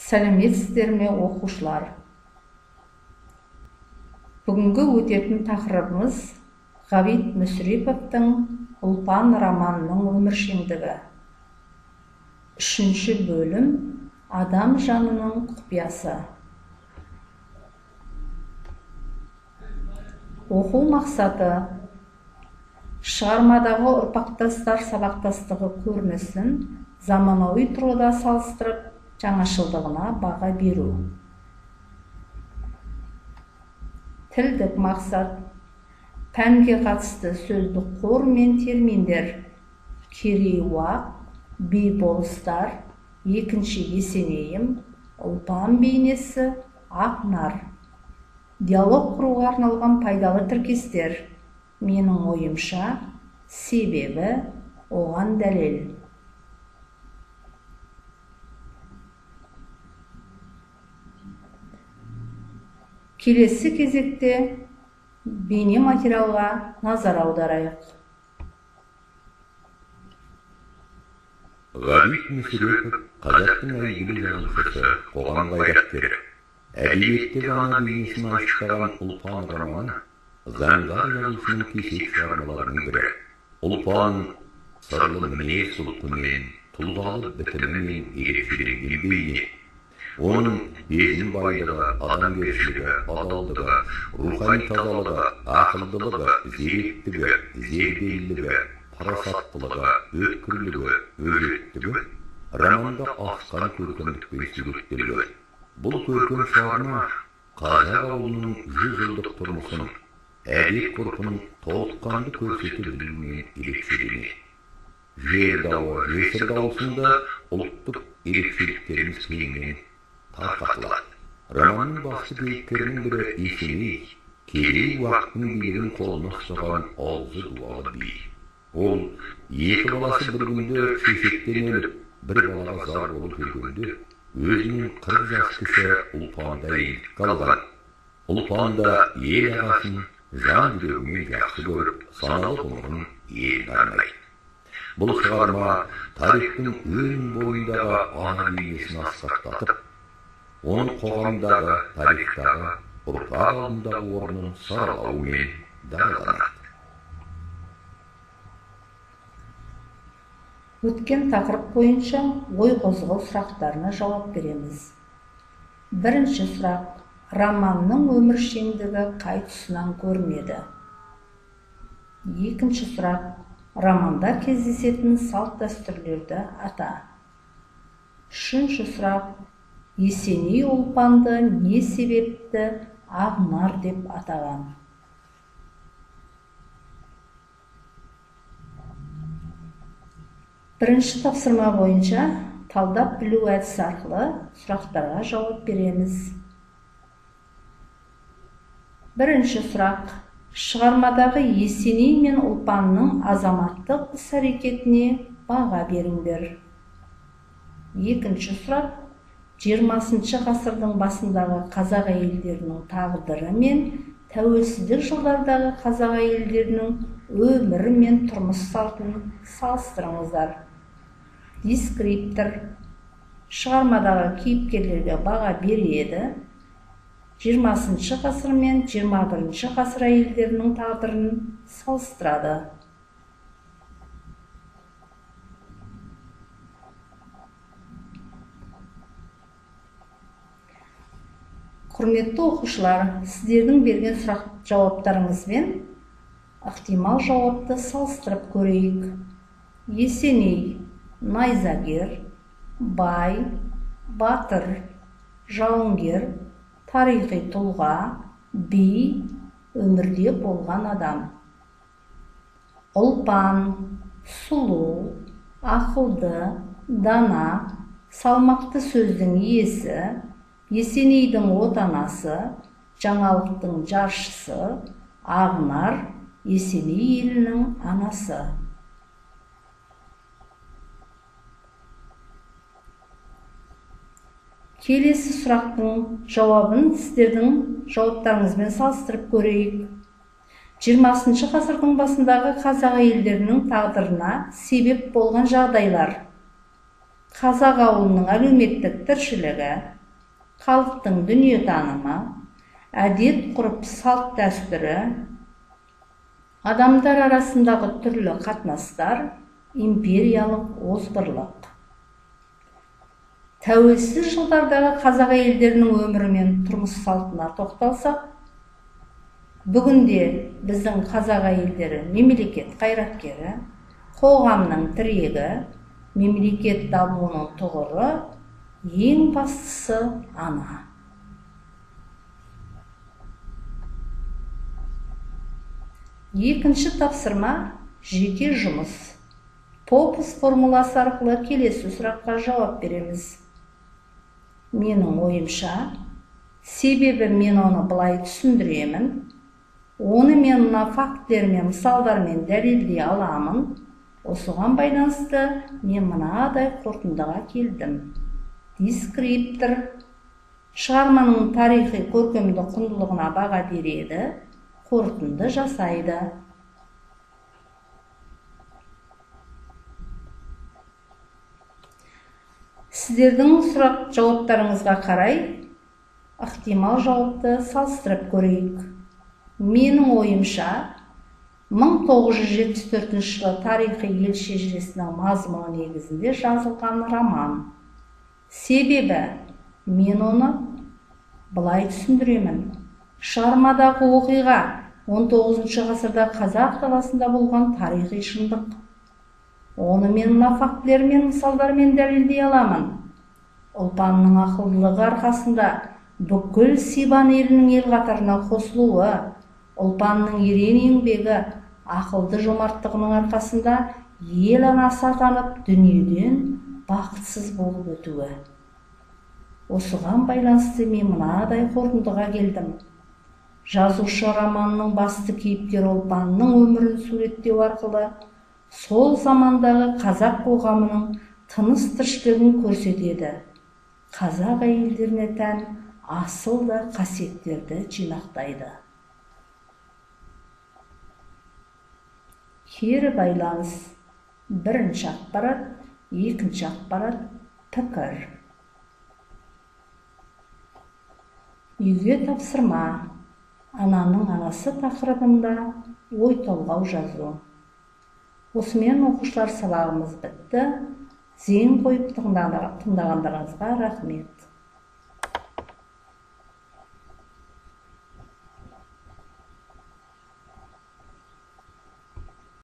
Сәлеметсіздер ме, оқушылар? Бүгінгі өтетін тақырыбымыз Ғабит Мүсіреповтің Ұлпан романының өміршеңдігі. Үшінші бөлім Адам жанының құпиясы. Оқу мақсаты: шығармадағы ұрпақтастар сабақтастығы көрінісін заманауи тұрғыда салыстырып, жаңашылдығына баға беру. Тілдік мақсат: пәнге қатысты сөздік қор мен терминдер. Керей-Уақ, би-болыстар, екінші Есенейім, Ұлпан бейнесі, Ақнар. Диалог құруға арналған пайдалы тіркестер. Менің ойымша, себебі, оған дәлел. Келесі кезекте бейне материалға назар аударайық. Ғабит Мүсірепов қазақтың әйгілі жазушысы, қоғам қайраткері. Әдебиеттегі ана бейнесін айшықтаған Ұлпан романы заңғар жазушының кесек шығармаларының бірі. Ұлпан сырлы мінез құлқымен, тұлғалы бітімімен ерекшеленген бейне. Оның сезім байлығы, адамгершілігі, адалдығы, рухани тазалығы, ақылдылығы, зеректігі, зерделілігі, парасаттылығы, өткірлігі, өжеттігі романда асқан көркемдікпен суреттелген. Бұл көркем шығарма қазақ ауылының 100 жылдық тұрмысын, әдет ғұрпын толыққанды көрсете білумен ерекшеленеді. Жер дауы, жесір дауысында ұлттық ерекшеліктеріміз кеңінен тарқатылады. Романның басты кейіпкерінің бірі Есеней, Керей Уақтың билігін қолына ұстаған аузы дуалы би. Ол екі баласы бір күнде шешектен өліп, бір балаға зар болып жүргенде, өзінің 40 жас кіші Ұлпанды әйелдікке алған. Ұлпан да ел ағасын жан жүрегімен жақсы көріп, саналы ғұмырын еліне арнайды. Бұл шығарма тарихтың өн бойындағы ана бейнесін асқақтатып, оның қоғамдағы, тарихтағы, ұрпақ алдындағы орнын саралаумен дараланады. Өткен тақырып бойынша ой қозғау сұрақтарына жауап береміз. Бірінші сұрақ: романның өміршеңдігі қай тұсынан көрінеді? Екінші сұрақ: романда кездесетін салт-дәстүрлерді ата. Үшінші сұрақ: Есеней Ұлпанды не себепті Ақнар деп атаған? Бірінші тапсырма бойынша талдап білу әдісі арқылы сұрақтарға жауап береміз. Бірінші сұрақ: шығармадағы Есеней мен Ұлпанның азаматтық іс-әрекетіне баға беріңдер. Екінші сұрақ: 20-шы ғасырдың басындағы қазақ әйелдерінің тағдыры мен тәуелсіздік жылдардағы қазақ әйелдерінің өмірі мен тұрмыс салтын салыстырыңыздар. Дескриптор шығармадағы кейіпкерлерге баға береді. 20-шы ғасыр мен 21-ші ғасыр әйелдерінің тағдырын салыстырады. Құрметті оқушылар, сіздердің берген сұрақ жауаптарыңызбен ықтимал жауапты салыстырып көрейік. Есеней найзагер, бай, батыр, жауынгер, тарихи тұлға, би, өмірде болған адам. Ұлпан сұлу, ақылды, дана, салмақты сөздің иесі, Есенейдің отанасы, жаңалықтың жаршысы, Ақнар, Есеней елінің анасы. Келесі сұрақтың жауабын сіздердің жауаптарыңызбен салыстырып көрейік. 20-шы ғасырдың басындағы қазақ әйелдерінің тағдырына себеп болған жағдайлар. Қазақ ауылының әлеуметтік тіршілігі, халықтың дүниетанымы, әдет-ғұрып, салт-дәстүрі, адамдар арасындағы түрлі қатынастар, империялық озбырлық. Тәуелсіз жылдардағы қазақ әйелдерінің өмірі мен тұрмыс салтына тоқталсақ, бүгінде біздің қазақ әйелдері мемлекет қайраткері, қоғамның тірегі, мемлекет дамуының тұғыры, ең бастысы ана. Екінші тапсырма жеке жұмыс. Поппс формуласы арқылы келесі сұраққа жауап береміз. Менің ойымша, себебі мен оны былай түсіндіремін, оны мен мына фактілермен, мысалдармен дәлелдей аламын. Осыған байланысты мен мынадай қорытындыға келдім. Дескриптор шығарманың тарихи көркемдік құндылығына баға береді, қорытынды жасайды. Сіздердің сұрақ жауаптарыңызға қарай ықтимал жауапты салыстырып көрейік. Менің ойымша, 1974 жылы тарихи ел шежіресінің мазмұны негізінде жазылған роман. Себебі мен оны былай түсіндіремін. Шығармадағы оқиға 19 ғасырда қазақ даласында болған тарихи шындық. Оны мен мына фактілермен, мысалдармен дәлелдей аламын. Ұлпанның ақылдылығы арқасында бүкіл Сибан елінің ел қатарына қосылуы, Ұлпанның ерен еңбегі, ақылды жомарттығының арқасында ел анасы атанып, дүниеден бақытсыз болып өтуі. Осыған байланысты мен мынадай қорытындыға келдім. Жазушы романның басты кейіпкері Ұлпанның өмірін суреттеу арқылы сол замандағы қазақ қоғамының тыныс тіршілігін көрсетеді. Қазақ әйелдеріне тән асыл да қасиеттерді жинақтайды. Кері байланыс. Бірінші ақпарат, екінші ақпарат, пікір. Үйге тапсырма. Ананың анасы тақырыбында ой толғау жазу. Осымен оқушылар, сабағымыз бітті. Зейін қойып тыңдағандарыңызға рахмет.